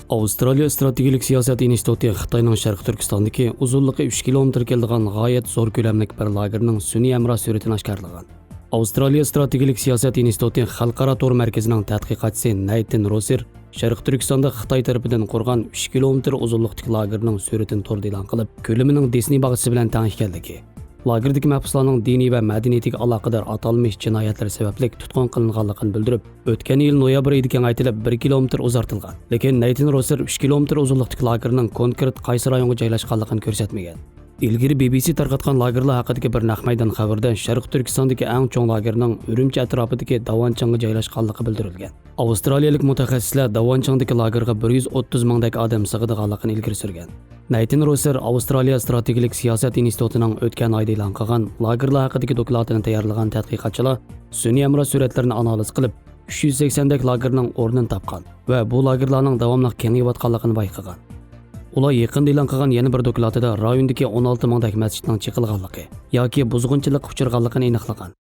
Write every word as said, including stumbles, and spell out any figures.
ئاۋسترالىيە ئىستراتېگىيىلىك سىياسەت ئىنستىتۇتى خىتاينىڭ شەرقىي تۈركىستاندىكى ئۇزۇنلۇقى ئۈچ كىلومېتىر كېلىدىغان غايەت زور كۆلەملىك بىر لاگېرنىڭ سۈنئىي ھەمراھ سۈرىتىنى ئاشكارىلىغان. ئاۋسترالىيە ئىستراتېگىيىلىك سىياسەت ئىنستىتۇتى خەلقئارا تور مەركىزىنىڭ تەتقىقاتچىسى نەيتىن روسېر شەرقىي تۈركىستاندا خىتاي تەرىپىدىن قۇرغان ئۈچ كىلومېتىر ئۇزۇنلۇقتىكى لاگېرنىڭ سۈرىتىنى توردا ئېلان قىلىپ، كۆلىمىنىڭ دىسنېي باغچىسى بىلەن تەڭ ئىكەنلىكى، لاگېردىكى مەھبۇسلارنىڭ دىنىي ۋە مەدەنىيىتىگە ئالاقىدار ئاتالمىش جىنايەتلەر سەۋەبلىك تۇتقۇن قىلىنغانلىقىنى بىلدۈرۈپ، ئۆتكەن يىل نويابىر ئېيىدا كېڭەيتىلىپ، بىر كىلومېتىر ئۇزارتىلغان. لېكىن نەيتىن روسېر ئۈچ كىلومېتىر ئۇزۇنلۇقتىكى لاگېرنىڭ كونكرېت قايسى رايونغا جايلاشقانلىقىنى كۆرسەتمىگەن. ئىلگىرى بى بى سى تارقاتقان لاگېرلار ھەققىدىكى بىر نەق مەيدان خەۋىرىدە شەرقىي تۈركىستاندىكى ئەڭ چوڭ لاگېرنىڭ ئۈرۈمچى ئەتراپىدىكى داۋانچىڭغا جايلاشقانلىقى بىلدۈرۈلگەن. ئاۋسترالىيەلىك مۇتەخەسسىسلەر داۋانچىڭدىكى لاگېرغا بىر يۈز ئوتتۇز مىڭدەك ئادەم سىغىدىغانلىقىنى ئىلگىرى سۈرگەن. نەيتىن روسېر ئاۋسترالىيە ئىستراتېگىيىلىك سىياسەت ئىنستىتۇتىنىڭ ئۆتكەن ئايدا ئېلان قىلغان لاگېرلار ھەققىدىكى دوكلاتىنى تەييارلىغان تەتقىقاتچىلار سۈنئىي ھەمراھ سۈرەتلىرىنى ئانالىز قىلىپ، ئۈچ يۈز سەكسەندەك لاگېرنىڭ ئورنىنى تاپقان ۋە بۇ لاگېرلارنىڭ داۋاملىق كېڭىيىۋاتقانلىقىنى بايقىغان. ئۇلار يېقىندا ئېلان قىلغان يەنە بىر دوكلاتىدا رايوندىكى ئون ئالتە مىڭدەك مەسچىتنىڭ چېقىلغانلىقى ياكى بۇزغۇنچىلىققا ئۇچرىغانلىقىنى ئېنىقلىغان.